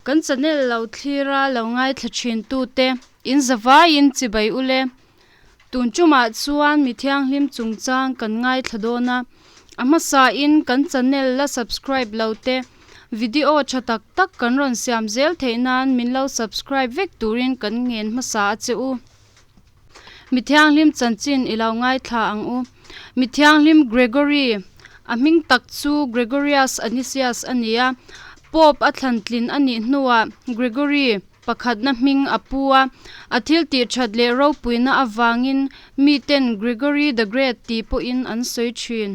Kan channel lo thlir a lo ngaithla thin tute in zavaiin chibai ule. Tun tumah chuan mi thianghlim chungchang kan ngaithla dawn a, a hmasa in kan channel la subscribe lo te video tha tak tak kan rawn siam zel theih nan min lo subscribe vek turin kan ngen hmasa a che u. Mi thianghlim chanchin i lo ngaithla ang u. Mi thianghlim Gregory, a hming tak chu Gregorius Anisius a ni a, Pope a thlan tlin a nih hnuah Gregory pakhatna hming a pu a, a thil tih that leh ropuina avangin miten Gregory the Great tih pawhin an sawi thin.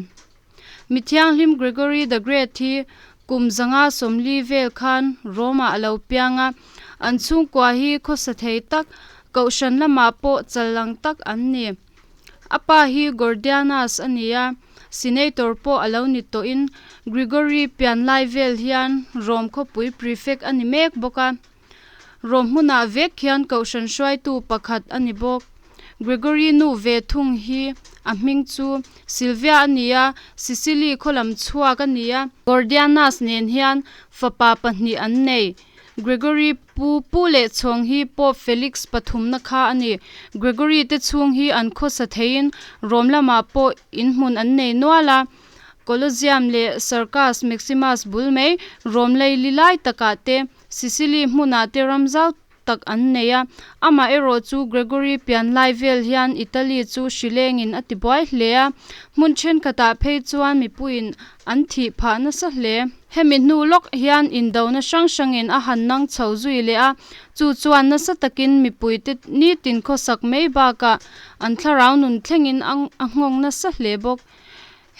Mi thianghlim Gregory the Great hi kum 140 vel khan Rome-ah a lo piang a, an chhungkua hi khawsa thei tak, kohhran lamah pawh chal lang tak an ni. A pa hi Gordianus a ni a, senator pawh a lo ni tawhin Gregory pian lai vel hian Rome khawpui prefect a ni mek bawk a. Rome hmunah vek hian kohhran hruaitu pakhat a ni bawk. Gregory nu ve thung hi a hming chu Silvia a ni a, Sicily khaw lam chhuak a ni a. Gordianus nen hian fapa pahnih an nei. Gregory pu pu leh chhawng hi Pope Felix pathumna kha a ni. Gregory te chhung hi an khawsa theiin Rome lamah pawh inhmun an nei nual a. Colosseum leh Circus Maximus bul mai Rome lei li lai takah te Sicily hmunah te ram zau tak an nei a, amaherawh chu Gregory pian lai vel hian Italy chu hrilengin a ti buai hle a, hmun thenkhatah phei chuan mipuiin an thih phah nasa hle. Hemi hnu lawk hian indona hrang hrangin a han nang chho zui leh a, chu chuan nasa takin mipuite nitin khawsak mai bakah an thlarau nun thlengin a nghawng nasa hle bawk.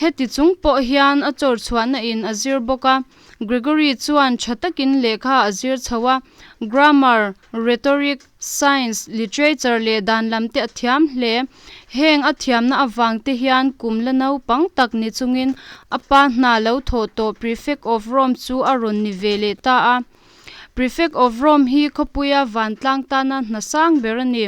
Heti chung pawh hian a chawr chhuahna in a zir bawk a, Gregory chuan tha takin lehkha a zir chho a, grammar, rhetoric, science, literature leh dan lam te a thiam hle. Heng a thiamna avang te hian kum la naupang tak ni chungin a pa hna lo thawh tawh Prefect of Rome chu a rawn ni ve leh ta a. Prefect of Rome hi khawpuia vantlang tana hna sang ber a ni.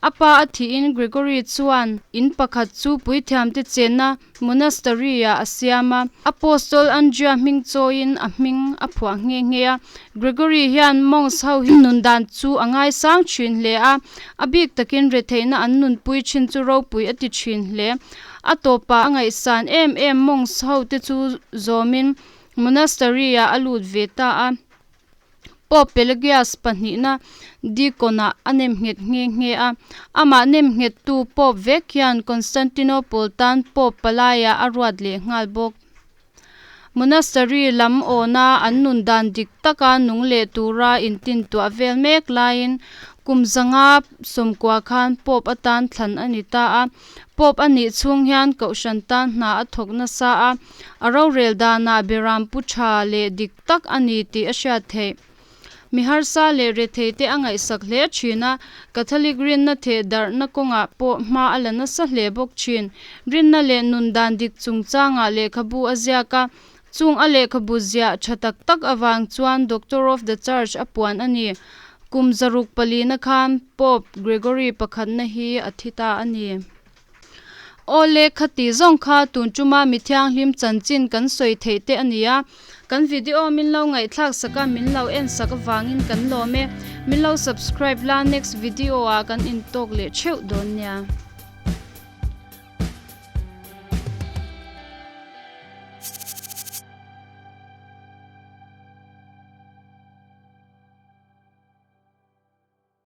A pa a thihin Gregory chuan in pakhat chu puithiamte chenna monastery-ah a siam a. Apostol Andrea hming chawiin a hming a phuah nghe nghe a. Gregory hian monks ho hi nun dan chu a ngaisang thin hle a, a bik takin retheihna an nunpui thin chu ropui a ti thin hle. A tawpah a ngaihsan em em monks ho te chu zawmin monastery-ah a lut ve ta a. Pope Pelagius pahnihna deacon-ah a nem nghet nghe nghe a. Amah nem nghettu Pope vek hian Constantinople tan Pope palaiah a ruat leh nghal bawk. Monastery lam awna an nun dan dik taka nung leh tura intintuah vel mek laiin kum 590 khan Pope atan thlan a ni ta a. Pope a nih chhung hian kohhran tan hna a thawk nasa a, a rorel danah beram pu tha leh dik tak a ni tih a hriat theih. Mi harsa leh rethei te a ngaihsak hle thin a, Catholic rinna theh darhna kawngah pawh hma a la nasa hle bawk thin. Rinna leh nun dan dik chungchangah lehkhabu a ziak a, chung a lehkhabu ziah tha tak tak avang chuan Doctor of the Church a puan a ni. Kum 604 na khan Pope Gregory pakhatna hi a thi ta a ni. Awle, khati zawng kha tun tuma mi thianghlim chanchin kan sawi theih te a ni a. Kan video min lo ngaihthlak sak a, min lo en sak avangin kan lawm e. Min lo subscribe la, next video ah kan intawk leh theuh dawn nia.